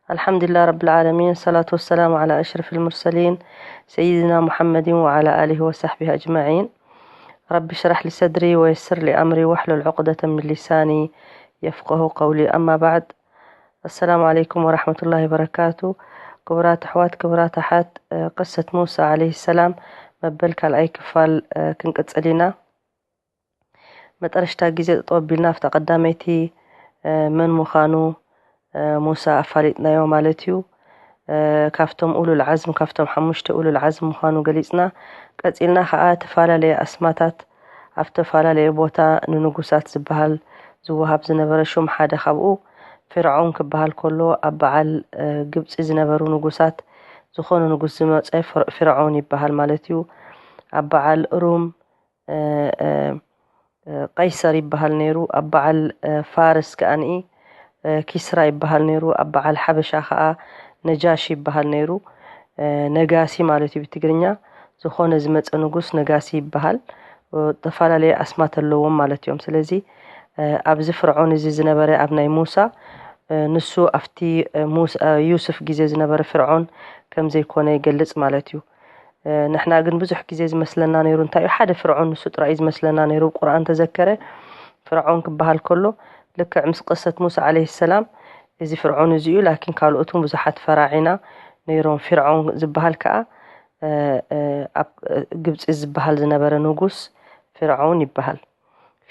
الحمد لله رب العالمين، الصلاة والسلام على أشرف المرسلين سيدنا محمد وعلى آله وصحبه أجمعين. رب اشرح لي صدري ويسر لي أمري واحلل عقدة من لساني يفقه قولي. أما بعد، السلام عليكم ورحمة الله وبركاته. ክቡራት ኣሕዋት፣ ክቡራት ኣሓት፣ ቅሰት ሙሳ ዓለይሂ ሰላም መበል ካልኣይ ክፋል ክንቅጽል ኢና። መጠረሽታ ግዜ ጠጠው ኣቢልና ኣብታ ቀዳመይቲ መን ምዃኑ ሙሳ ኣፋሊጥናዮ ማለት እዩ። ካብቶም ኡሉል ዓዝም፣ ካብቶም ሓሙሽተ ኡሉል ዓዝም ምዃኑ ገሊጽና፣ ቀጺልና ኸኣ ተፈላለየ ኣስማታት ኣብ ተፈላለየ ቦታ ንንጉሳት ዝበሃል ዝወሃብ ዝነበረ ሹም ሓደ ካብኡ ፍርዖን ክበሃል ከሎ፣ ኣብ በዓል ግብጺ ዝነበሩ ንጉሳት ዝኾነ ንጉስ ዝመጸ ፍርዖን ይበሃል ማለት እዩ። ኣብ በዓል ሩም ቀይሰር ይበሃል ነይሩ። ኣብ በዓል ፋርስ ከኣ ኪስራ ይበሃል ነይሩ። ኣብ በዓል ሓበሻ ከኣ ነጃሽ ይበሃል ነይሩ። ነጋሲ ማለት እዩ ብትግርኛ። ዝኾነ ዝመጸ ንጉስ ነጋሲ ይበሃል። ዝተፈላለየ ኣስማት ኣለዎም ማለት እዮም። ስለዚ ኣብዚ ፍርዖን እዚ ዝነበረ ኣብ ናይ ሙሳ፣ ንሱ ኣብቲ ዩስፍ ግዜ ዝነበረ ፍርዖን ከም ዘይኮነ ይገልጽ ማለት እዩ። ንሕና ግን ብዙሕ ግዜ ዝመስለና ነይሩ እንታይ እዩ፣ ሓደ ፍርዖን ንሱ ጥራይ እዩ ዝመስለና ነይሩ። ቁርኣን ተዘከረ ፍርዖን ክበሃል ከሎ ልክዕ ምስ ቅሰት ሙሳ ዓለይሂ ሰላም እዚ ፍርዖን እዚ እዩ። ላኪን ካልኦት እውን ብዙሓት ፈራዒና ነይሮም። ፊርዖን ዝበሃል ከኣ ኣብ ግብጺ ዝበሃል ዝነበረ ንጉስ ፊርዖን ይበሃል።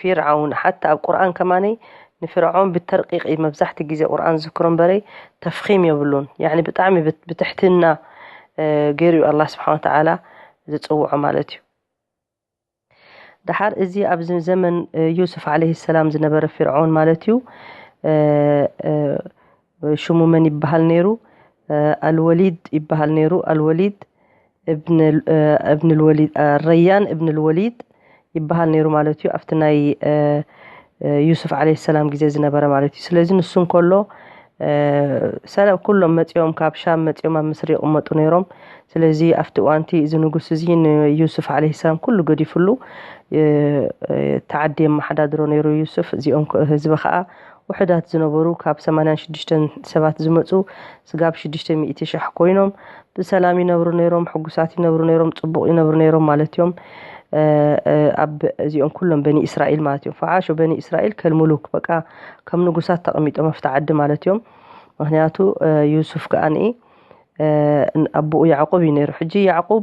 ፊርዓውን ሓታ ኣብ ቁርኣን ከማነይ ንፍርዖን ብተርቂቕ እዩ መብዛሕቲ ግዜ ቁርኣን ዝዝክሮ እምበረይ ተፍኺም የብሉን። ያዕኒ ብጣዕሚ ብት- ብትሕትና ገይሩ እዩ ኣላህ ስብሓን ወተዓላ ዝፅውዖ ማለት እዩ። ደሓር እዚ ኣብዚ ዘመን ዩስፍ ዓለይሂ ሰላም ዝነበረ ፊርዖን ማለት እዩ። ሽሙ መን ይበሃል ነይሩ? ኣልወሊድ ይበሃል ነይሩ። ኣልወሊድ እብን ልወሊድ፣ ረያን እብን ልወሊድ ይበሃል ነይሩ ማለት እዩ ኣብቲ ናይ ዩስፍ ዓለይሂ ሰላም ግዜ ዝነበረ ማለት እዩ። ስለዚ ንሱ እንከሎ ሰለ ኩሎም መጺኦም ካብ ሻም መጺኦም ኣብ ምስሪ ይቕመጡ ነይሮም። ስለዚ ኣብቲ እዋንቲ እዚ ንጉስ እዚ ንዩስፍ ዓለይሂ ሰላም ኩሉ ገዲፍሉ ተዓዲ የመሓዳድሮ ነይሩ ዩስፍ። እዚኦም ህዝቢ ከዓ ውሑዳት ዝነበሩ ካብ ሰማንያን ሽዱሽተን ሰባት ዝመፁ ስጋብ ሽዱሽተ ሚእቲ ሸሕ ኮይኖም ብሰላም ይነብሩ ነይሮም፣ ሕጉሳት ይነብሩ ነይሮም፣ ፅቡቕ ይነብሩ ነይሮም ማለት እዮም። ኣብ እዚኦም ኩሎም በኒ እስራኤል ማለት እዮም። ፈዓሾ በኒ እስራኤል ከልሙሉክ በቃ ከም ንጉሳት ተቐሚጦም ኣብቲ ዓዲ ማለት እዮም። ምክንያቱ ዩሱፍ ከኣ ንኢ ኣቦኡ ያዕቆብ እዩ ነይሩ። ሕጂ ያዕቆብ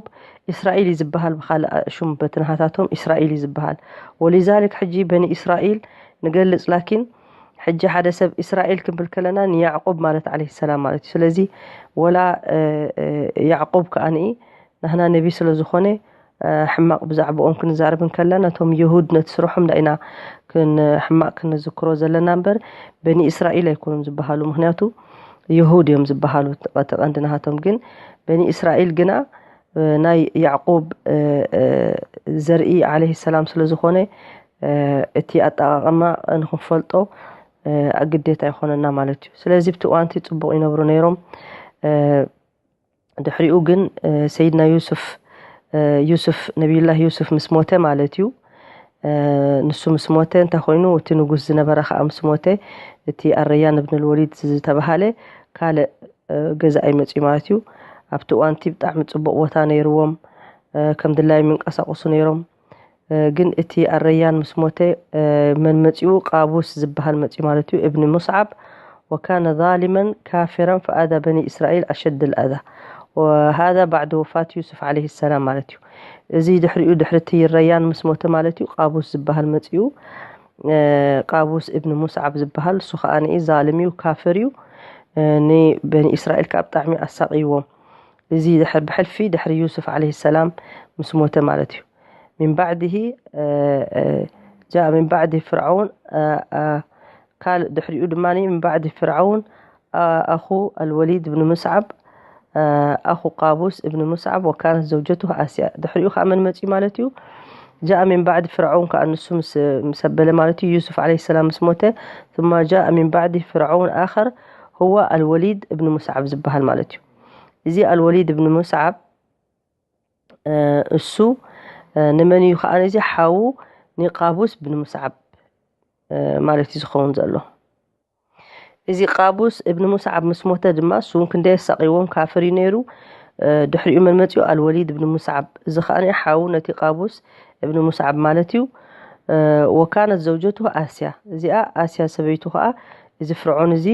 እስራኤል እዩ ዝበሃል፣ ብካልእ ሹም በቲ ናሃታቶም እስራኤል እዩ ዝበሃል። ወሊዛሊክ ሕጂ በኒ እስራኤል ንገልጽ፣ ላኪን ሕጂ ሓደ ሰብ እስራኤል ክንብል ከለና ንያዕቆብ ማለት ዓለይሂ ሰላም ማለት እዩ። ስለዚ ወላ ያዕቆብ ከኣ ንኢ ናህና ነቢ ስለ ዝኾነ ሕማቕ ብዛዕባኦም ክንዛረብ እንከለና፣ ነቶም የሁድ ነቲ ስርሖም ዳኢና ክን ሕማቕ ክንዝክሮ ዘለና እምበር በኒ እስራኤል ኣይኮኑን ዝበሃሉ። ምክንያቱ የሁድ እዮም ዝበሃሉ እቲ ቀንዲ ናሃቶም። ግን በኒ እስራኤል ግና ናይ ያዕቆብ ዘርኢ ዓለይሂ ሰላም ስለ ዝኾነ እቲ ኣጠቓቕማ ንክንፈልጦ ግዴታ ይኾነና ማለት እዩ። ስለዚ ብቲ እዋንቲ ጽቡቕ ይነብሩ ነይሮም። ድሕሪኡ ግን ሰይድና ዩሱፍ ዩሱፍ ነቢዩላህ ዩሱፍ ምስ ሞተ ማለት እዩ። ንሱ ምስ ሞተ እንታይ ኮይኑ፣ እቲ ንጉስ ዝነበረ ከዓ ምስ ሞተ፣ እቲ ኣረያን እብን ልወሊድ ዝተባሃለ ካልእ ገዛኢ መፅዩ ማለት እዩ። ኣብቲ እዋንቲ ብጣዕሚ ፅቡቕ ቦታ ነይርዎም፣ ከም ድላዮም ይንቀሳቐሱ ነይሮም። ግን እቲ ኣረያን ምስ ሞተ መን መፂኡ? ቃቡስ ዝበሃል መፂኡ ማለት እዩ። እብኒ ሙስዓብ ወካነ ዛሊመን ካፊረን ፈኣዛ በኒ እስራኤል ኣሸድ ልኣዛ ወሃዛ ባዕድ ወፋት ዩሱፍ ዓለይሂ ሰላም ማለት እዩ። እዚ ድሕሪኡ ድሕሪ እቲ ረያን ምስ ሞተ ማለት እዩ ቃቡስ ዝበሃል መፂኡ። ቃቡስ እብኒ ሙስዓብ ዝበሃል እሱ ከዓ ንኢ ዛልም እዩ፣ ካፍር እዩ። ንበኒ እስራኤል ከዓ ብጣዕሚ ኣሳቕይዎም። እዚ ድሕር ብሕልፊ ድሕሪ ዩሱፍ ዓለይሂ ሰላም ምስ ሞተ ማለት እዩ። ሚን ባዕድሂ ጃእ ሚን ባዕዲ ፍርዓውን ካልእ ድሕሪኡ ድማ ሚን ባዕዲ ፍርዓውን ኣኹ ኣልወሊድ እብኒ ሙስዓብ ኣኹ ቃቡስ እብኒ ሙስዓብ ወካነት ዘውጀቱ ኣስያ። ድሕሪኡ ከዓ መን መፅዩ ማለት እዩ? ጃእ ሚን ባዕዲ ፍርዓውን ከዓ ንሱ ምስ ኣበለ ማለት እዩ። ዩሱፍ ዓለይሂ ሰላም ምስ ሞተ ثم جاء من بعد فرعون آخر هو الوليد بن مصعب ዝበሃል ማለት እዩ። እዚ ኣልወሊድ እብኒ ሙስዓብ እሱ ንመን እዩ ከዓ ነዚ ሓዉ ንቃቡስ ብን ሙስዓብ ማለት እዩ ዝኸውን ዘሎ። እዚ ቃቡስ እብኒ ሙስዓብ ምስ ሞተ ድማ፣ እሱ እውን ክንደይ ኣሳቒዎም፣ ካፍር እዩ ነይሩ። እ፣ ድሕሪኡ መን መጺኡ? ኣልወሊድ እብኒ ሙስዓብ። እዚ ኸኣ ሓው ነቲ ቃቡስ እብኒ ሙስዓብ ማለት እዩ። እ፣ ወካነት ዘውጀቱ ኣስያ። እዚኣ ኣስያ ሰበይቱ ኸኣ፣ እዚ ፍርዖን እዚ፣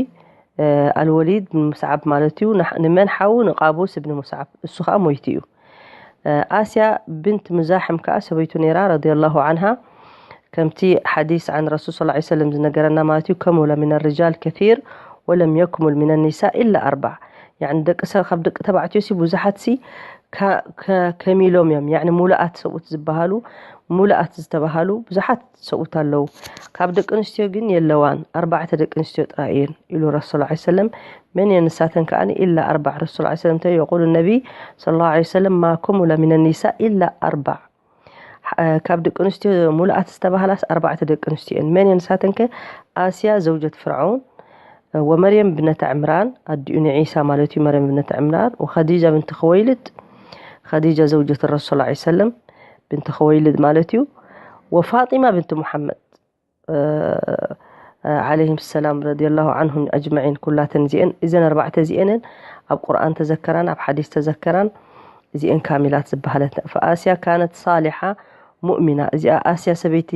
እ፣ ኣልወሊድ እብኒ ሙስዓብ ማለት እዩ። ንሕ-፣ ንመን ሓው? ንቃቡስ እብኒ ሙስዓብ። እሱ ኸኣ ሞይቱ እዩ። እ፣ ኣስያ ብንት ሙዛሕም ከኣ ሰበይቱ ነይራ፣ ረዲየላሁ ዓንሃ። ከምቲ ሓዲስ ዓን ረሱል ሰለላሁ ዐለይሂ ወሰለም ዝነገረና ማለት እዩ፣ ከሙለ ሚነ ሪጃል ከሲር ወለም የክሙል ሚነ ኒሳ ኢላ ኣርባዕ። ያዕኒ ደቂ ሰ-፣ ካብ ደቂ ተባዕትዮ ሲ ብዙሓት ሲ ከ-፣ ከ-፣ ከሚሎም እዮም። ያዕኒ ሙሉኣት ሰብኡት ዝበሃሉ፣ ሙሉኣት ዝተባሃሉ ብዙሓት ሰብኡት ኣለዉ። ካብ ደቂ ኣንስትዮ ግን የለዋን፣ ኣርባዕተ ደቂ ኣንስትዮ ጥራይ እየን ኢሉ ረሱል ዐለይሂ ሰለም። መን እየን ንሳተን ከኣ? ኢላ ኣርባዕ። ረሱል ዐለይሂ ሰለም እንታይ የቁሉ ነቢ ሰለላሁ ዐለይሂ ወሰለም፣ ማ ኩሙለ ሚነ ኒሳ ኢላ ኣርባዕ። እ፣ ካብ ደቂ ኣንስትዮ ሙሉኣት ዝተባህላስ ኣርባዕተ ደቂ ኣንስትዮ እየን። መን እየን ንሳተንከ? ኣስያ ዘውጀት ፍርዓውን፣ እ፣ ወመርየም ብነተ ዕምራን፣ ኣዲኡ ንዒሳ ማለት እዩ፣ መርየም ብነተ ዕምራን፣ ወኸዲጃ ብንቲ ኸወይልድ፣ ኸዲጃ ዘውጀት ረሱል ዐለይሂ ሰለም ብንቲ ኸወይልድ ማለት እዩ፣ ወፋጢማ ብንቲ ሙሐመድ፣ እ፣ እ፣ ዐለይሂም ሰላም ረዲየላሁ ዐንሁም ኣጅመዒን፣ ኩላተን እዚአን፣ እዘን ኣርባዕተ እዚአንን ኣብ ቁርኣን ተዘከራን ኣብ ሓዲስ ተዘከራን፣ እዚአን ካሚላት ዝበሃለት። ፈኣስያ ካነት ሳሊሓ ሙእሚና። እዚኣ ኣስያ ሰበይቲ፣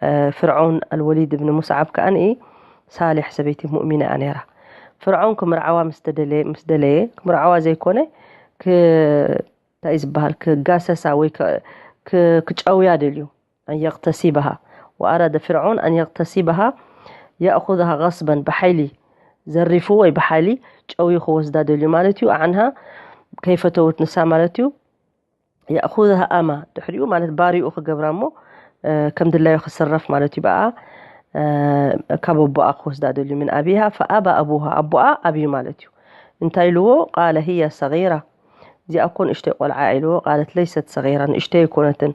እ፣ ፍርዖን ኣልወሊድ እብኒ ሙስዓብ ከኣኒ ሳሊሕ ሰበይቲ ሙእሚና እያ ነይራ። ፍርዖን ክምርዓዋ ምስ ተደለየ፣ ምስ ደለየ፣ ክምርዓዋ ዘይኮነ፣ ክ-፣ እንታይ እዩ ዝበሃል? ክጋሰሳ ወይ ክ-፣ ክ-፣ ክጨውያ ደልዩ። ኣን የቅተሲበሃ። ወኣራደ ፍርዖን ኣን የቅተሲበሃ፣ የእኹዝሃ ገስበን፣ ብሓይሊ ዘሪፉ ወይ ብሓይሊ ጨውዩ ክወስዳ ደልዩ ማለት እዩ። ኣዓንሃ ከይፈተወት ንሳ ማለት እዩ። የእኹዝሃ ኣማ፣ ድሕሪኡ ማለት ባሪኡ ክገብራ እሞ፣ እ፣ ከም ድላዩ ክስረፍ ማለት እዩ። ብኣ፣ እ፣ ካብ ኣቦኣ ክወስዳ ደልዩ። ምን ኣቢሃ ፈኣባ ኣቡሃ፣ ኣቦኣ ኣብዩ ማለት እዩ። እንታይ ኢልዎ? ቃለ ህየ ሰጊራ፣ እዚኣ እኮ ንእሽተይ ቆልዓ ኢልዎ። ቃለት ለይሰት ሰጊራ፣ ንእሽተይ ኣይኮነትን።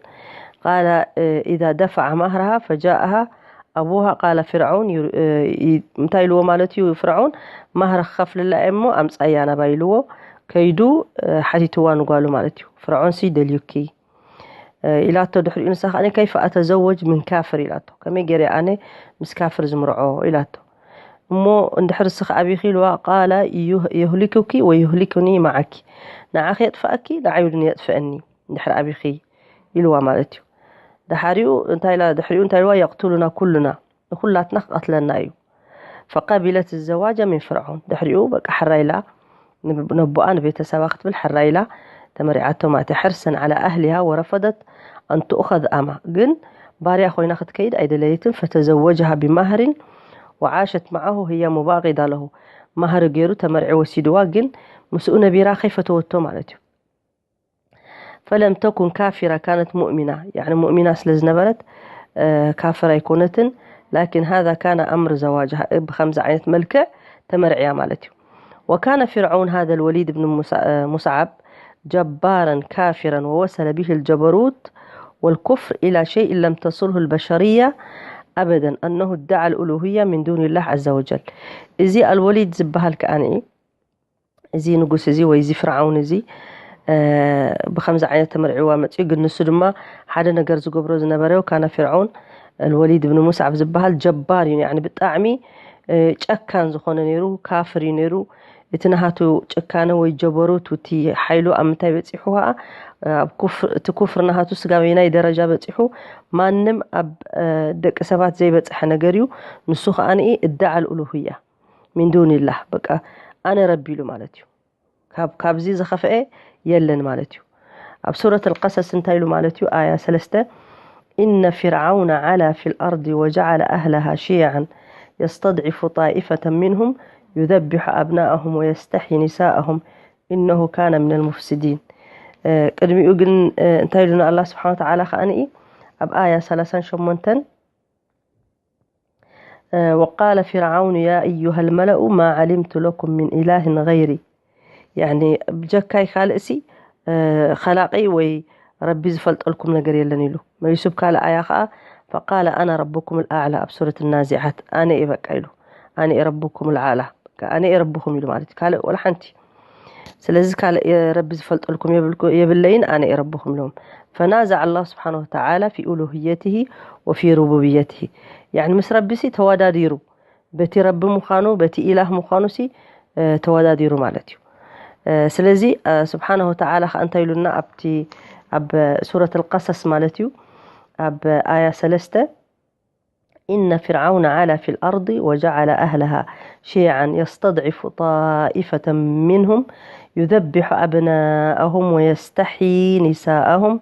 ቃለ፣ እ፣ ኢዛ ደፈዐ ማህረሃ ፈጃእሃ ኣቡሃ ቃለ ፍርዓውን ዩ-፣ እ፣ ይ-፣ እንታይ ኢልዎ ማለት እዩ? ፍርዓውን ማህረ ክኸፍልላ እየ እሞ ኣምጻያ ናባይ ኢልዎ። ከይዱ፣ እ፣ ሓቲትዋ ንጓሉ ማለት እዩ። ፍርዓውን ሲ ደልዩኪ፣ እ፣ ኢላቶ። ድሕሪኡ ንሳ ከኣ ከይፈ ኣተዘወጅ ምን ካፍር ኢላቶ። ከመይ ገይረ ኣነ ምስ ካፍር ዝምርዖ ኢላቶ። እሞ እንድሕር እስኺ ኣቢኺ ኢልዋ፣ ቃለ ዩህ-፣ የህሊኩኪ ወዩህሊኩኒ መዓኪ። ንዓኺ የጥፍኣኪ፣ ንዓይ እውን የጥፍአኒ እንድሕር ኣቢኺ ኢልዋ ማለት እዩ። ድሓሪኡ እንታይ ኢላ፣ ድሕሪኡ እንታይ ኢልዋ፣ የቅቱሉና ኩሉና፣ ንኩላትና ክቐትለና እዩ። ፈቀቢለት ዘዋጀ ሚን ፍርዖን። ድሕሪኡ በቃ ሕራይ ኢላ፣ ንብ-፣ ነቦኣ ንቤተሰባ ክትብል ሕራይ ኢላ ተመሪዓቶ ማለት እዩ። ሕርሰን ዓላ ኣህሊሃ ወረፈደት ኣን ትኡኸዝ ኣማ። ግን ባርያ ኮይና ክትከይድ ኣይደለየትን። ፈተዘወጀሃ ቢማህሪን ወዓሸት መዓሁ ህያ ሙባቂዳ ለሁ። ማህሪ ገይሩ ተመርዒ ወሲድዋ፣ ግን ምስኡ ነቢራ ከይፈተወቶ ማለት እዩ። ፈለም ተኩን ካፊራ ካነት ሙእሚና፣ ያዕኒ ሙእሚና ስለ ዝነበረት፣ እ፣ ካፍር ኣይኮነትን። ላኪን ሃዛ ካነ ኣምር ዘዋጅሃ፣ እ፣ ብኸምዚ ዓይነት መልክዕ ተመርዕያ ማለት እዩ። ወካነ ፊርዓውን ሃዘ ልወሊድ ብን ሙሳ-፣ እ፣ ሙስዓብ ጀባረን ካፊረን ወወሰለ ብሂ ልጀበሩት ወልኩፍር ኢላ ሸይእን ለም ተስልሁ ልበሸርያ ኣበደን ኣነሁ እደዓ ልኡሉህያ ሚን ዱንላህ ዐዘ ወጀል። እዚ ኣልወሊድ ዝበሃል ከኣኒ እዚ ንጉስ እዚ ወይ እዚ ፍርዓውን እዚ፣ እ፣ ብኸምዚ ዓይነት ተመርዒዋ መጽዩ። ግን ንሱ ድማ ሓደ ነገር ዝገብሮ ዝነበረ፣ ካነ ፍርዓውን ኣልወሊድ ብን ሙስዓብ ዝበሃል ጀባር እዩ። ያዕኒ ብጣዕሚ፣ እ፣ ጨካን ዝኾነ ነይሩ፣ ካፍር እዩ ነይሩ። እቲ ናሃቱ ጭካነ ወይ ጀበሩት፣ እቲ ሓይሉ ኣብ ምንታይ በጺሑ ኸኣ፣ ኣብ ኩፍር፣ እቲ ኩፍር ናሃቱ ስጋበይናይ ደረጃ በጺሑ፣ ማንም ኣብ፣ እ፣ ደቂ ሰባት ዘይበጽሐ ነገር እዩ። ንሱ ኸኣ ንኢ እደዓ ኣልኡሉህያ ሚን ዱንላህ፣ በቃ ኣነ ረቢ ኢሉ ማለት እዩ። ካብ፣ ካብዚ ዝኸፍአ የለን ማለት እዩ። ኣብ ሱረት ኣልቀሰስ እንታይ ኢሉ ማለት እዩ? ኣያ ሰለስተ፣ ኢነ ፊርዓውነ ዓላ ፊል ኣርዲ ወጀዓለ ኣህለሃ ሽየዓን የስተድዒፉ ጣኢፈተን ሚንሁም ዩዘቢሑ ኣብናኣሁም ወየስተሕዪ ኒሳኣሁም ኢነሁ ካነ ሚነል ሙፍሲዲን። እ፣ ቅድሚኡ ግን፣ እ፣ እንታይ ኢሉና ኣላህ ስብሓነ ወተዓላ ከኣ ንኢ ኣብ ኣያ ሰላሳን ሸሞንተን እ፣ ወቃለ ፊርዓውኑ ያ ኣዩሃ ልመለኡ ማ ዓሊምቱ ለኩም ሚን ኢላህን ገይሪ። ያዕኒ ብጀካይ ካልእሲ፣ እ፣ ኸላቒ ወይ ረቢ ዝፈልጠልኩም ነገር የለን ኢሉ መሊሱ። ብካልእ ኣያ ኸዓ ፈቃለ ኣነ ረብኩም ልኣዕላ ኣብ ሱረት ናዚዓት ኣነ እየ በቃ ኢሉ። ኣነ እየ ረብኩም ልኣዕላ፣ ኣነ እየ ረብኹም ኢሉ ማለት እዩ። ካልእ ወላ ሓንቲ ስለዚ ካልእ የ-፣ ረቢ ዝፈልጠልኩም የብልኩ-፣ የብለይን፣ ኣነ እየ ረብኹም ኢሎም። ፈናዘዐ ኣላህ ስብሓነ ወተዓላ ፊ ኡሉህየትሂ ወፊ ሩቡብየትሂ። ያዕኒ ምስ ረቢሲ ተወዳዲሩ፣ በቲ ረቢ ምዃኑ በቲ ኢላህ ምዃኑ ሲ ተወዳዲሩ ማለት እዩ። ስለዚ ስብሓንሁ ተዓላ ከዓ እንታይ ኢሉና ኣብቲ ኣብ ሱረት ልቀሰስ ማለት እዩ ኣብ ኣያ ሰለስተ إن فرعون علا في الأرض وجعل أهلها شيعا يستضعف طائفة منهم يذبح أبناءهم ويستحيي نساءهم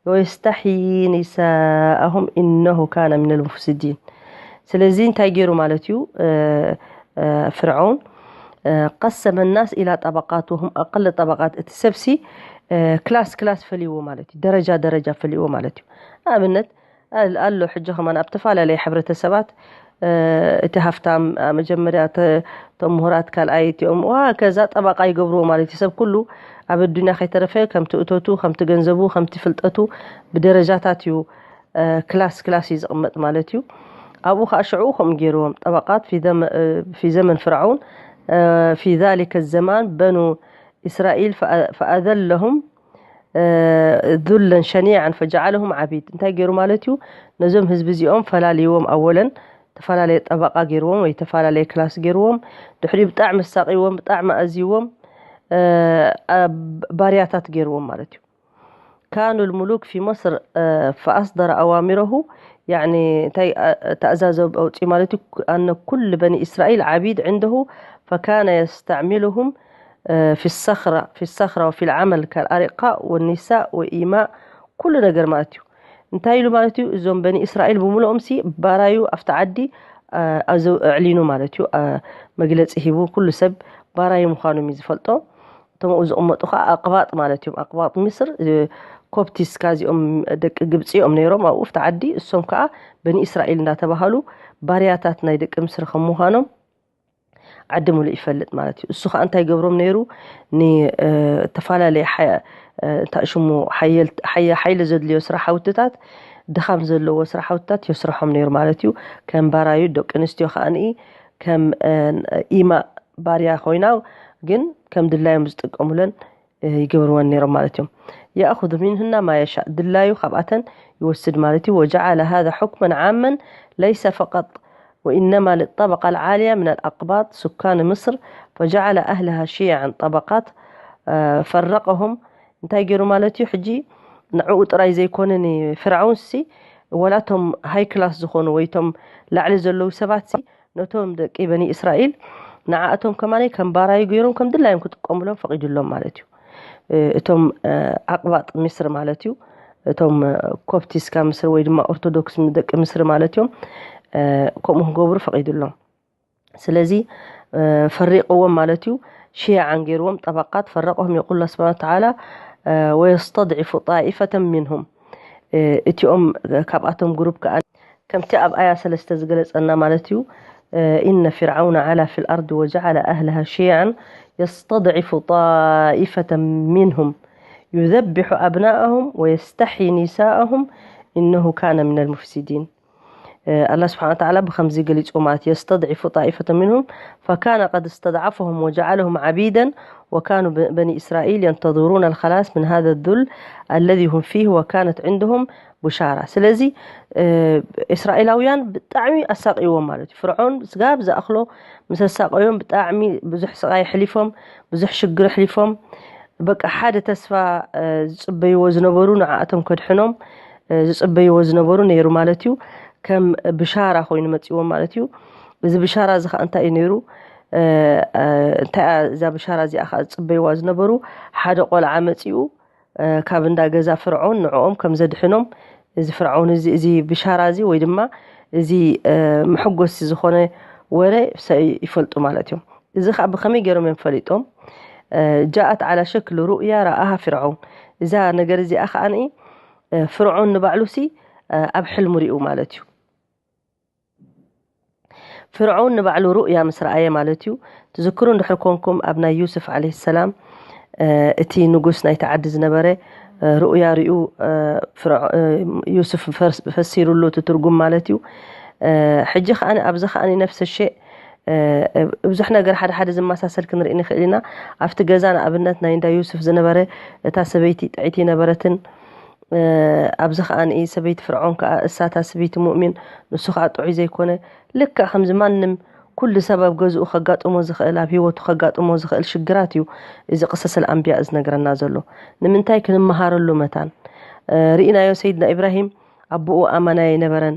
ويستحيي نساءهم إنه كان من المفسدين ስለዚ እንታይ ገይሩ ማለት እዩ ፍርዖን قسم الناس إلى طبقات وهم أقل طبقات እቲ ሰብሲ ክላስ ክላስ ፈልይዎ ማለት እዩ ደረጃ ደረጃ ፈልይዎ ማለት እዩ ንኣብነት ኣሎ ሕጂ ከማን ኣብ ተፈላለየ ሕብረተሰባት እቲ ሃፍታም መጀመርያ እቶም ምሁራት ካልኣይ እቲኦም ዋ ከዛ ጠባቃ ይገብርዎ ማለት እዩ ሰብ ኩሉ ኣብ ኣዱኒያ ከይተረፈ ከምቲ እቶቱ ከምቲ ገንዘቡ ከምቲ ፍልጠቱ ብደረጃታት እዩ ክላስ ክላስ እዩ ዝቕመጥ ማለት እዩ ኣብኡ ከዓ ሽዕኡ ከምኡ ገይርዎም ጠባቃት في زمن فرعون في ذلك الزمان بنو إسرائيل فأذلهم ذلا شنيعا فجعلهم عبيد እንታይ ገይሩ ማለት እዩ ነዞም ህዝቢ እዚኦም ፈላልይዎም ኣወለን ተፈላለየ ጠበቃ ገይርዎም ወይ ተፈላለየ ክላስ ገይርዎም ድሕሪ ብጣዕሚ ኣሳቂዎም ብጣዕሚ ኣዝይዎም ባርያታት ገይርዎም ማለት እዩ كانوا الملوك في مصر فأصدر أوامره يعني እንታይ ተኣዛዘ ኣውፅኡ ማለት እዩ أن كل بني إسرائيل عبيد عنده فكان يستعملهم في الصخرة في الصخرة وفي العمل كالأرقاء والنساء وإيماء ኩሉ ነገር ማለት እዩ እንታይ ኢሉ ማለት እዩ እዞም በኒ እስራኤል ብምልኦም ሲ ባራዩ ኣብቲ ዓዲ ኣዕሊኑ ማለት እዩ መግለፂ ሂቡ ኩሉ ሰብ ባራዩ ምዃኖም እዩ ዝፈልጦ እቶም ኣብኡ ዝቕመጡ ከዓ ኣቕባጥ ማለት እዮም ኣቕባጥ ምስር ኮፕቲስ ካዚኦም ደቂ ግብፂ እዮም ነይሮም ኣብኡ ኣብቲ ዓዲ እሶም ከዓ በኒ እስራኤል እንዳተባሃሉ ባርያታት ናይ ደቂ ምስሪ ከም ምዃኖም ዓዲ ሙሉእ ይፈልጥ ማለት እዩ እሱ ከዓ እንታይ ገብሮም ነይሩ ንተፈላለየ እንታይ ሽሙ ሓይሊ ዘድልዮ ስራሓውትታት ድኻም ዘለዎ ስራሓውትታት የስርሖም ነይሩ ማለት እዩ ከም ባራዩ ደቂ ኣንስትዮ ከዓ ከም ኢማ ባርያ ኮይና ግን ከም ድላዮም ዝጥቀሙለን ይገብርወን ነይሮም ማለት እዮም يأخذ منهن ما يشاء ድላዩ ካብኣተን ይወስድ ማለት እዩ وجعل هذا حكما عاما ليس فقط وإنما للطبقة العالية من الأقباط سكان مصر فجعل أهلها شيعا طبقات فرقهم እንታይ ገይሩ ማለት እዩ ሕጂ ንዕኡ ጥራይ ዘይኮነ ንፍርዓውንሲ ወላቶም ሃይ ክላስ ዝኾኑ ወይቶም ላዕሊ ዘለዉ ሰባት ነቶም ደቂ በኒ እስራኤል ንዓኣቶም ከማነይ ከም ባራዩ ገይሮም ከም ድላዮም ክጥቀሙሎም ፈቒዱሎም ማለት እዩ እቶም ኣቕባጥ ምስሪ ማለት እዩ እቶም ኮፕቲስካ ምስሪ ወይ ድማ ኦርቶዶክስ ደቂ ምስሪ ማለት እዮም ከምኡ ክገብሩ ፈቒዱሎም ስለዚ ፈሪቕዎም ማለት እዩ ሽያዓን ገይርዎም ጠበቃት ፈረቀሁም የቁል ስብሓን ተዓላ ወየስተድዕፉ ጣኢፈተን ሚንሁም እቲኦም ካብኣቶም ግሩፕ ከዓ ከምቲ ኣብ ኣያ ሰለስተ ዝገለጸና ማለት እዩ إن فرعون علا في الأرض وجعل أهلها شيعا يستضعف طائفة منهم يذبح أبناءهم ويستحيي نساءهم إنه كان من المفسدين ኣላ ስብሓን ተዓላ ብከምዚ ገሊፁ ማለት يستضعف طائفة منهم فكان قد استضعفهم وجعلهم عبيدا وكانوا بني إسرائيل ينتظرون الخلاص من هذا الذل الذي هم فيه وكانت عندهم بشارة ስለዚ እስራኤላውያን ብጣዕሚ ኣሳቂዎም ማለት እዩ ፍርዖን ስጋብ ዝኣኽሎ ምስ ኣሳቀዮም ብጣዕሚ ብዙሕ ስቃይ ሕሊፎም ብዙሕ ሽግር ሕሊፎም በቃ ሓደ ተስፋ ዝፅበይዎ ዝነበሩ ንዓኣቶም ከድሕኖም ዝፅበይዎ ዝነበሩ ነይሩ ማለት እዩ ከም ብሻራ ኮይኑ መፅዎም ማለት እዩ እዚ ብሻራ እዚ ከዓ እንታይ እዩ ነይሩ እንታይ እዛ ብሻራ እዚኣ ከዓ ዝፅበይዋ ዝነበሩ ሓደ ቆልዓ መፂኡ ካብ እንዳ ገዛ ፍርዖን ንዕኦም ከም ዘድሕኖም እዚ ፍርዖን እዚ እዚ ብሻራ እዚ ወይ ድማ እዚ መሐጎሲ ዝኾነ ወረ ይፈልጡ ማለት እዮም እዚ ከዓ ብከመይ ገይሮም እዮም ፈሊጦም ጃኣት ዓላ ሸክል ሩእያ ረኣሃ ፍርዖን እዛ ነገር እዚኣ ከዓ ፍርዖን ንባዕሉሲ ኣብ ሕልሙ ሪኡ ማለት እዩ ፍርዖን ንባዕሉ ሩእያ ምስ ረኣየ ማለት እዩ ትዝክሩ እንድሕር ኮንኩም ኣብ ናይ ዩስፍ ዓለ ሰላም እቲ ንጉስ ናይቲ ዓዲ ዝነበረ ሩእያ ሪኡ ዩስፍ ፈሲሩሉ እቲ ትርጉም ማለት እዩ ሕጂ ከዓ ኣብዚ ከዓ ነፍሰ ሸእ ብዙሕ ነገር ሓደ ሓደ ዝመሳሰል ክንርኢ ንኽእል ኢና ኣብቲ ገዛ ንኣብነት ናይ እንዳ ዩስፍ ዝነበረ እታ ሰበይቲ ጥዕይቲ ነበረትን ኣብዚ ከኣ ሰበይቲ ፍርዖን ከኣ እሳታ ስብይቲ ሙእሚን ንሱ ከኣ ጥዑይ ዘይኮነ ልክዕ ከምዚ ማንም ኩሉ ሰብ ኣብ ገዝኡ ከጋጥሞ ዝኽእል ኣብ ህይወቱ ከጋጥሞ ዝኽእል ሽግራት እዩ እዚ ቅሰስ ኣንቢያ ዝነግረና ዘሎ። ንምንታይ ክንመሃረሉ መታን ርኢናዮ ሰይድና ኢብራሂም ኣቦኡ ኣማናይ ኣይነበረን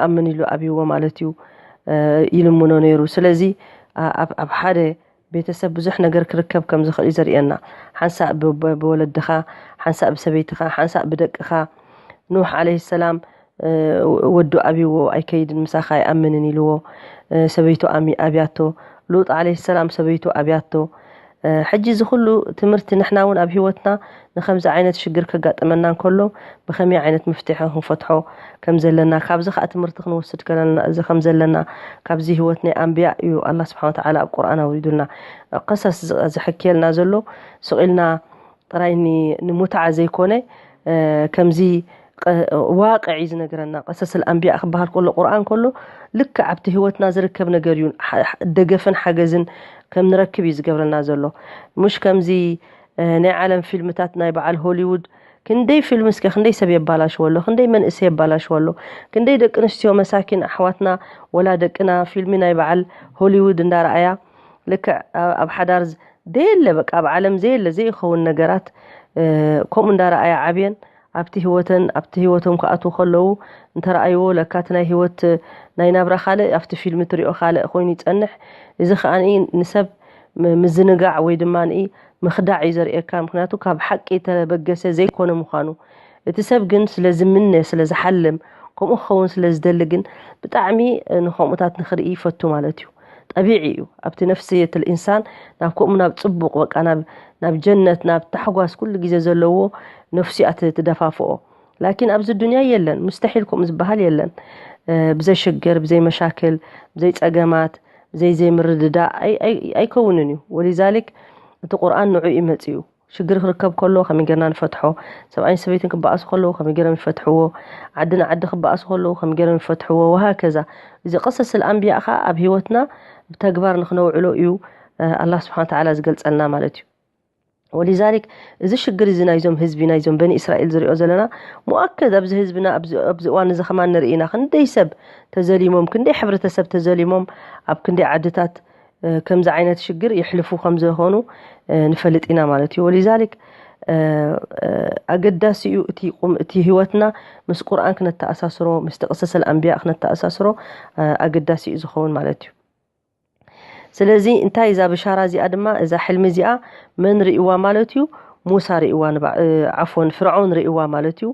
ኣምን ኢሉ ኣብይዎ ማለት እዩ ይልምኖ ነይሩ። ስለዚ ኣብ ሓደ ቤተሰብ ብዙሕ ነገር ክርከብ ከም ዝኽእል እዩ ዘርእየና። ሓንሳእ ብወለድኻ፣ ሓንሳእ ብሰበይትኻ፣ ሓንሳእ ብደቅኻ። ኑሕ ዓለይሂ ሰላም ወዱ ኣብይዎ ኣይከይድን ምሳኻ ኣይኣምንን ኢልዎ ሰበይቱ ኣብያቶ። ሉጥ ዓለይሂ ሰላም ሰበይቱ ኣብያቶ። ሕጂ እዚ ኩሉ ትምህርቲ ንሕና እውን ኣብ ህይወትና ንከምዚ ዓይነት ሽግር ከጋጥመና እንከሎ ብኸመይ ዓይነት መፍትሒ ክንፈትሖ ከም ዘለና ካብዚ ከዓ ትምህርቲ ክንወስድ ከለና እዚ ከም ዘለና ካብዚ ህይወት ናይ ኣንብያ እዩ ኣላ ስብሓን ወተዓላ ኣብ ቁርኣን ኣውሪዱልና። ቀሰስ ዝሕክየልና ዘሎ ስቕ ኢልና ጥራይ ንሙትዓ ዘይኮነ ከምዚ ዋቅዕ እዩ ዝነግረና። ቀሰስል ኣንቢያ ክበሃል ከሎ ቁርኣን ከሎ ልክዕ ኣብቲ ህይወትና ዝርከብ ነገር እዩ። ደገፍን ሓገዝን ከም ንረክብ እዩ ዝገብረና ዘሎ። ሙሽ ከምዚ ናይ ዓለም ፊልምታት ናይ በዓል ሆሊውድ ክንደይ ፊልም እስከ ክንደይ ሰብ የባላሽወ ኣሎ፣ ክንደይ መንእሰይ የባላሽወ ኣሎ፣ ክንደይ ደቂ ኣንስትዮ መሳኪን ኣሕዋትና ወላ ደቅና ፊልሚ ናይ በዓል ሆሊውድ እንዳረኣያ ልክዕ ኣብ ሓዳር ዘየለ በቃ ኣብ ዓለም ዘየለ ዘይኸውን ነገራት ከምኡ እንዳረኣያ ዓብየን ኣብቲ ህይወተን ኣብቲ ህይወቶም ክኣትዉ ከለዉ እንተረኣይዎ ለካ እቲ ናይ ህይወት ናይ ናብራ ካልእ ኣብቲ ፊልም ትሪኦ ካልእ ኮይኑ ይጸንሕ። እዚ ከኣ ንሰብ ምዝንጋዕ ወይ ድማ ምኽዳዕ እዩ ዘርእየካ። ምክንያቱ ካብ ሓቂ ተበገሰ ዘይኮነ ምዃኑ እቲ ሰብ ግን ስለ ዝምነ ስለ ዝሓልም ከምኡ ክኸውን ስለ ዝደሊ ግን ብጣዕሚ ንከምኡታት ንክርኢ ይፈቱ ማለት እዩ። ጠቢዒ እዩ ኣብቲ ነፍስየት ልኢንሳን ናብ ከምኡ ናብ ፅቡቕ በቃ ናብ ጀነት ናብ ታሕጓስ ኩሉ ግዜ ዘለዎ ነፍሲያ ትደፋፍኦ። ላኪን ኣብዚ ዱንያ የለን፣ ሙስተሒል ከምኡ ዝበሃል የለን። ብዘይ ሽግር፣ ብዘይ መሻክል፣ ብዘይ ፀገማት፣ ብዘይ ዘይምርድዳእ ኣይከውንን እዩ። ወሊዛሊክ እቲ ቁርኣን ንዑ እዩ መፅኡ። ሽግር ክርከብ ከሎ ከመይ ጌርና ንፈትሖ፣ ሰብኣይን ሰበይትን ክበኣሱ ከለዉ ከመይ ጌሮም ይፈትሕዎ፣ ዓዲ ንዓዲ ክበኣሱ ከለዉ ከመይ ጌሮም ይፈትሕዎ ወሃከዛ። እዚ ቀሰስል ኣንቢያ ኸዓ ኣብ ህይወትና ብተግባር ንክነውዕሎ እዩ ኣላህ ስብሓን ተዓላ ዝገልጸልና ማለት እዩ። ወሊዛሊክ እዚ ሽግር እዚ ናይዞም ህዝቢ ናይዞም በኒ እስራኤል ዝሪኦ ዘለና ሙኣከድ ኣብዚ ህዝብና ኣብዚ እዋን እዚ ከማን ንርኢ ኢና። ክንደይ ሰብ ተዘሊሞም፣ ክንደይ ሕብረተሰብ ተዘሊሞም ኣብ ክንደይ ዓድታት ከምዚ ዓይነት ሽግር የሕልፉ ከም ዝኾኑ ንፈልጥ ኢና ማለት እዩ። ወሊዛሊክ ኣገዳሲ እዩ እቲ ህይወትና ምስ ቁርኣን ክነተኣሳስሮ ምስቲ ቅሰሰል ኣንቢያ ክነተኣሳስሮ ኣገዳሲ እዩ ዝኸውን ማለት እዩ። ስለዚ እንታይ እዛ ብሻራ እዚኣ ድማ እዛ ሕልሚ እዚኣ መን ርእይዋ ማለት እዩ? ሙሳ ርእይዋ ዓፎን ፍርዖን ርእይዋ ማለት እዩ።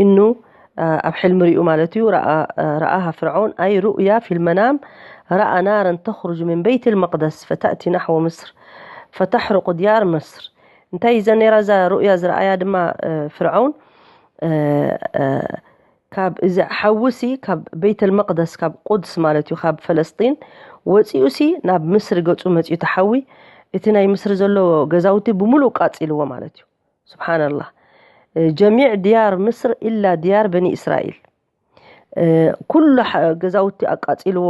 እኑ ኣብ ሕልሚ ርእዩ ማለት እዩ። ረኣሃ ፍርዖን ኣይ ሩእያ ፊልመናም ረኣ ናረን ተኽሩጅ ምን በይት ልመቅደስ ፈታእቲ ናሕወ ምስር ፈታሕርቁ ድያር ምስር። እንታይ ዘ ነራ እዛ ሩእያ ዝረኣያ ድማ ፍርዖን ካብ እዚ ሓዊ ሲ ካብ ቤተል መቅደስ ካብ ቁድስ ማለት እዩ ካብ ፈለስጢን ወፂኡ ሲ ናብ ምስሪ ገፁ መፂኡ ተሓዊ እቲ ናይ ምስሪ ዘሎ ገዛውቲ ብምሉእ ቃፂልዎ ማለት እዩ። ስብሓንላህ። ጀሚዕ ድያር ምስር ኢላ ድያር በኒ እስራኤል ኩሉ ገዛውቲ ኣቃፂልዎ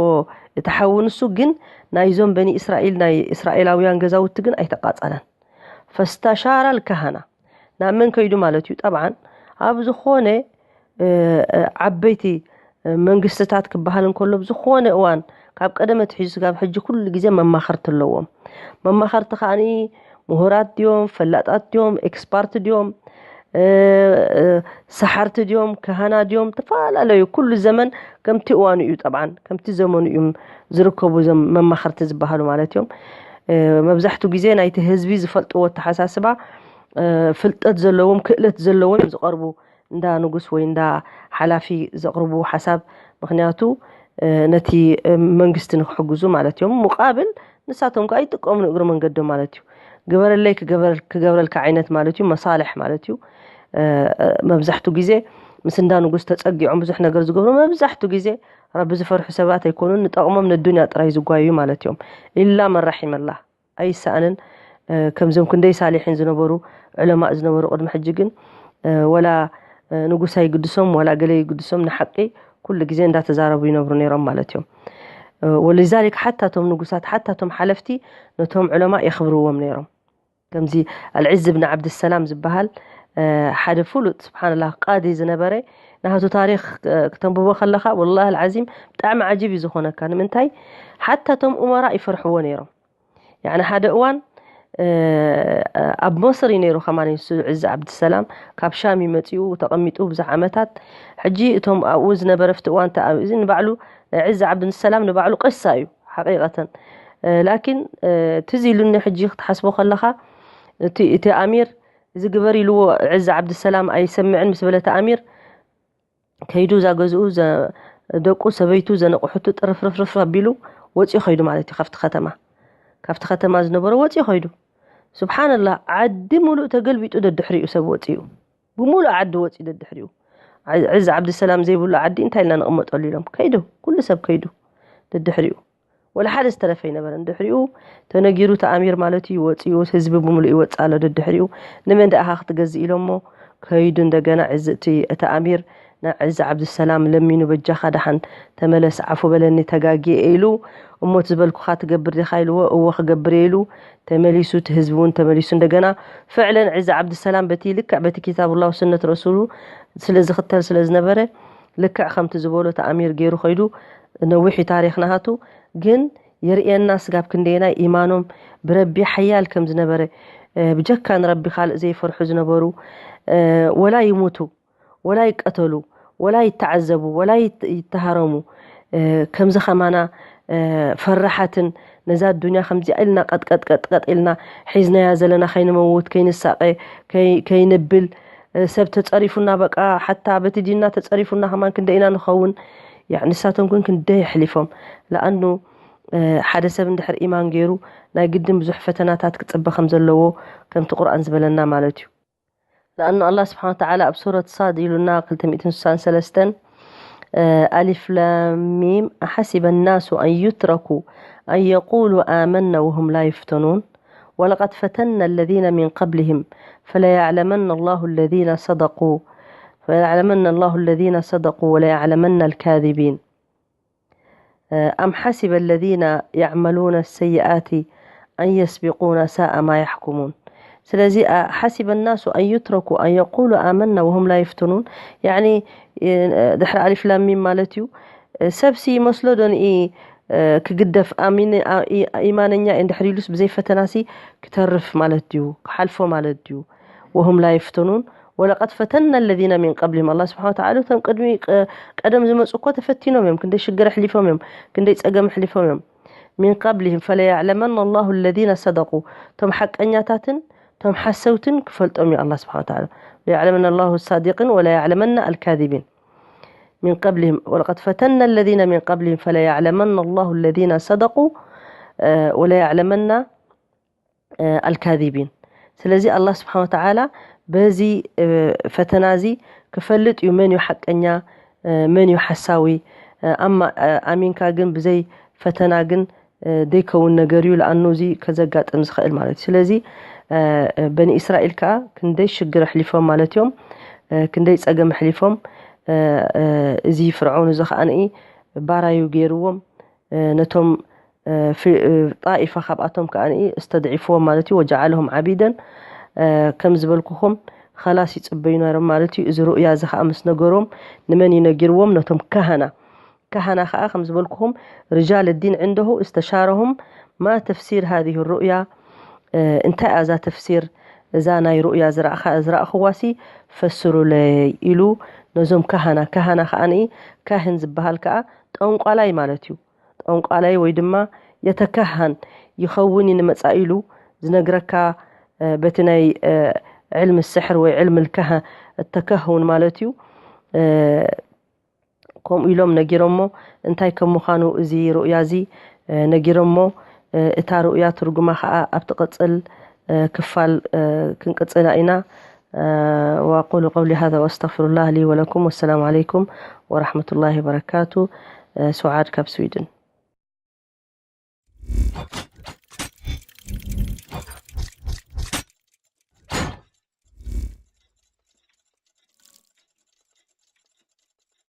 እቲ ሓዊ ንሱ ግን ናይዞም በኒ እስራኤል ናይ እስራኤላውያን ገዛውቲ ግን ኣይተቃፀለን። ፈስተሻራ ልካሃና ናብ መን ከይዱ ማለት እዩ? ጠብዓን ኣብ ዝኾነ ዓበይቲ መንግስትታት ክበሃል እንከሎ ብዝኾነ እዋን ካብ ቀደመ ትሒዙ ስጋብ ሕጂ ኩሉ ግዜ መማኸርቲ ኣለዎም። መማኸርቲ ከዓኒ ምሁራት ድዮም፣ ፈላጣት ድዮም፣ ኤክስፓርት ድዮም፣ ሰሓርቲ ድዮም፣ ካህና ድዮም፣ ተፈላለዩ ኩሉ ዘመን ከምቲ እዋኑ እዩ። ጠብዓን ከምቲ ዘመኑ እዮም ዝርከቡ እዞም መማኸርቲ ዝበሃሉ ማለት እዮም። መብዛሕትኡ ግዜ ናይቲ ህዝቢ ዝፈልጥዎ ኣተሓሳስባ ፍልጠት ዘለዎም ክእለት ዘለዎም እዮም ዝቐርቡ እንዳ ንጉስ ወይ እንዳ ሓላፊ ዘቕርቡ ሓሳብ። ምክንያቱ ነቲ መንግስቲ ንክሕግዙ ማለት እዮም። ሙቃብል ንሳቶም ከዓ ይጥቀሙ ንእግሪ መንገዶም ማለት እዩ። ግበረለይ ክገብረልካ ዓይነት ማለት እዩ። መሳልሕ ማለት እዩ። መብዛሕቱ ግዜ ምስ እንዳ ንጉስ ተፀጊዖም ብዙሕ ነገር ዝገብሩ መብዛሕቱ ግዜ ረቢ ዝፈርሑ ሰባት ኣይኮኑን። ንጠቕሞም ነዱንያ ጥራይ ዝጓዩ ማለት እዮም። ኢላ መን ረሒመላ ኣይሰኣንን። ከምዞም ክንደይ ሳሊሒን ዝነበሩ ዑለማእ ዝነበሩ ቅድሚ ሕጂ ግን ወላ ንጉስ ኣይግድሶም ወላ ገለ ይግድሶም ንሓቂ ኩሉ ግዜ እንዳተዛረቡ ይነብሩ ነይሮም ማለት እዮም። ወሊዛሊክ ሓታ ቶም ንጉሳት ሓታ ቶም ሓለፍቲ ነቶም ዑለማእ የኽብርዎም ነይሮም። ከምዚ ኣልዕዝ ብን ዓብድሰላም ዝበሃል ሓደ ፍሉጥ ስብሓንላ ቃዲ ዝነበረ ናቱ ታሪክ ክተንብቦ ከለካ ወላ ልዓዚም ብጣዕሚ ዓጂብ እዩ ዝኾነካ። ንምንታይ ሓታ ቶም ኡመራ ይፈርሕዎ ነይሮም። ያኒ ሓደ እዋን ኣብ መስር እዩ ነይሩ ከማን እሱ ዕዚ ዓብድሰላም ካብ ሻም እዩ መፂኡ ተቐሚጡ ብዙሕ ዓመታት። ሕጂ እቶም ኣብኡ ዝነበረ ፍቲ እዋን ተኣእዚ ንባዕሉ ናይ ዕዚ ዓብድሰላም ንባዕሉ ቀሳ እዩ ሓቂቀተን። ላኪን ትዝ ኢሉኒ ሕጂ ክትሓስቦ ከለካ እቲ ኣሚር እዚ ግበር ኢልዎ ዕዚ ዓብድሰላም ኣይሰምዕን ምስ በለ እቲ ኣሚር ከይዱ እዛ ገዝኡ ደቁ ሰበይቱ ዘነቑሕቱ ጥርፍርፍርፍ ኣቢሉ ወፂኡ ከይዱ ማለት እዩ ካብቲ ከተማ። ካብቲ ከተማ ዝነበረ ወፂኡ ከይዱ። ስብሓንላ ዓዲ ሙሉእ ተገልቢጡ ደድሕሪኡ ሰብ ወፂኡ። ብሙሉእ ዓዲ ወፂኡ ደድሕሪኡ። ዕዚ ዓብድሰላም ዘይብሉ ዓዲ እንታይ ኢልና ንቕመጠሉ ኢሎም ከይዱ። ኩሉ ሰብ ከይዱ ደድሕሪኡ። ወላ ሓደ ዝተረፈ ኣይነበረን። ድሕሪኡ ተነጊሩ ተኣሚር ማለት እዩ ወፂኡ ህዝቢ ብምሉእ ይወፅእ ኣሎ። ደድሕሪኡ ንመን ደኣኻ ክትገዝእ ኢሎሞ ከይዱ እንደገና ዕዚ እቲ ኣሚር ንዕዚ ዓብድሰላም ለሚኑ በጃኻ ደሓን ተመለስ ዓፉ በለኒ ተጋጊየ ኢሉ እሞ ዝበልኩኻ ትገብር ዲኻ ኢልዎ እዎ ክገብር ኢሉ ተመሊሱ እቲ ህዝቢ እውን ተመሊሱ እንደገና ፍዕለን ዕዚ ዓብድሰላም በቲ ልክዕ በቲ ኪታብ ላ ስነት ረሱሉ ስለ ዝኽተል ስለ ዝነበረ ልክዕ ከምቲ ዝበሎ ተኣሚር ገይሩ ከይዱ ነዊሕ ታሪክ ናሃቱ ግን የርእየና ስጋብ ክንደየናይ ኢማኖም ብረቢ ሓያል ከም ዝነበረ ብጀካ ንረቢ ካልእ ዘይፈርሑ ዝነበሩ ወላ ይሙቱ ወላ ይቀተሉ ወላ ይተዓዘቡ ወላ ይተሃረሙ ከምዚ ከማና ፈራሓትን ነዛ ዱንያ ከምዚኣ ኢልና ቀጥቀጥቀጥቀጥ ኢልና ሒዝናያ ዘለና ከይንመውት ከይንሳቀ ከይንብል ሰብ ተፀሪፉና በቃ ሓታ በቲ ዲንና ተፀሪፉና ከማን ክንደ ኢና ንኸውን ንሳቶም ግን ክንደይ ኣሕሊፎም ለኣኑ ሓደ ሰብ እንድሕር ኢማን ገይሩ ናይ ግድን ብዙሕ ፈተናታት ክፅበ ከም ዘለዎ ከምቲ ቁርኣን ዝበለና ማለት እዩ ለኣኑ ኣላ ስብሓን ተዓላ ኣብ ሱረት ሳድ ኢሉና ክልተ ሚእትን ስሳን ሰለስተን ኣሊፍ ላሚም ኣሓሲበ ናሱ ኣን ዩትረኩ ኣን የቁሉ ኣመና ወሁም ላ ይፍተኑን ወለቀድ ፈተና ለዚነ ሚን ቀብሊህም ፈለያዕለመና ላሁ ለዚነ ሰደቁ ፈለያዕለመና ላሁ ለዚነ ሰደቁ ወለያዕለመና ልካዚቢን ኣም ሓሲበ ለዚነ ያዕመሉነ ሰይኣቲ ኣን የስቢቁና ሳኣ ማ ያሕኩሙን ስለዚ ሓሲበ ናሱ ኣን ዩትረኩ ኣን የቁሉ ኣመና ወሁም ላ ይፍትኑን ያኒ ድሕሪ ኣሊፍ ላሚም ማለት እዩ ሰብሲ መስሎ ዶ ንኢ ክግደፍ ኢማነኛ እንድሕር ኢሉስ ብዘይ ፈተናሲ ክተርፍ ማለት ድዩ ክሓልፎ ማለት ድዩ ወሁም ላ ይፍተኑን ወለቀድ ፈተና ለዚነ ሚን ቀብሊም ኣላ ስብሓን ተዓላ እቶም ቅድሚ ቀደም ዝመፁ እኮ ተፈቲኖም እዮም ክንደይ ሽግር ኣሕሊፎም እዮም ክንደይ ፀገም ኣሕሊፎም እዮም ሚን ቀብሊህም ፈለያዕለመና ኣላሁ ለዚነ ሰደቁ እቶም ሓቀኛታትን እቶም ሓሰውትን ክፈልጦም እዩ ኣላ ስብሓን ተዓላ ለያዕለመና ኣላሁ ሳዲቅን ወለያዕለመና ኣልካዚቢን من قبلهم ولقد فتنا الذين من قبلهم فليعلمن الله الذين صدقوا وليعلمن الكاذبين ስለዚ ኣላ ስብሓን ወተዓላ በዚ ፈተና እዚ ክፈልጥ እዩ መን እዩ ሓቀኛ መን እዩ ሓሳዊ ኣማ ኣሚንካ ግን ብዘይ ፈተና ግን ዘይከውን ነገር እዩ ለኣኑ እዚ ከዘጋጥም ዝኽእል ማለት እዩ ስለዚ በኒ እስራኤል ከዓ ክንደይ ሽግር ኣሕሊፎም ማለት እዮም ክንደይ ፀገም ኣሕሊፎም እዚ ፍርዖን እዚ ከዓ ንኢ ባራዩ ገይርዎም ነቶም ጣኢፋ ካብኣቶም ከዓ እስተድዒፍዎም ማለት እዩ ወጀዓለሁም ዓቢደን ከም ዝበልኩኹም ኸላስ ይፅበዩ ነሮም ማለት እዩ እዚ ሩእያ እዚ ከዓ ምስ ነገሮም ንመን እዩ ነጊርዎም ነቶም ካህና ካህና ከዓ ከም ዝበልኩኹም ርጃል ዲን ዕንደሁ እስተሻረሁም ማ ተፍሲር ሃዚህ ሩእያ እንታይ እዛ ተፍሲር እዛ ናይ ሩእያ ዝረእኽዋሲ ፈስሩለይ ኢሉ ነዞም ካህና ካህና ከዓ ካህን ዝበሃል ከዓ ጠንቋላይ ማለት እዩ ጠንቋላይ ወይ ድማ የተካሃን ይኸውን እዩ ንመጻኢ ኢሉ ዝነግረካ በቲ ናይ ዕልሚ ስሕር ወይ ዕልሚ ልካህ እተካህውን ማለት እዩ ከምኡ ኢሎም ነጊሮሞ እንታይ ከም ምዃኑ እዚ ሩእያ እዚ ነጊሮሞ እታ ሩእያ ትርጉማ ከዓ ኣብ ትቕፅል ክፋል ክንቅፅላ ኢና وأقول قولي هذا وأستغفر الله لي ولكم والسلام عليكم ورحمة الله وبركاته سعاد كاب سويدن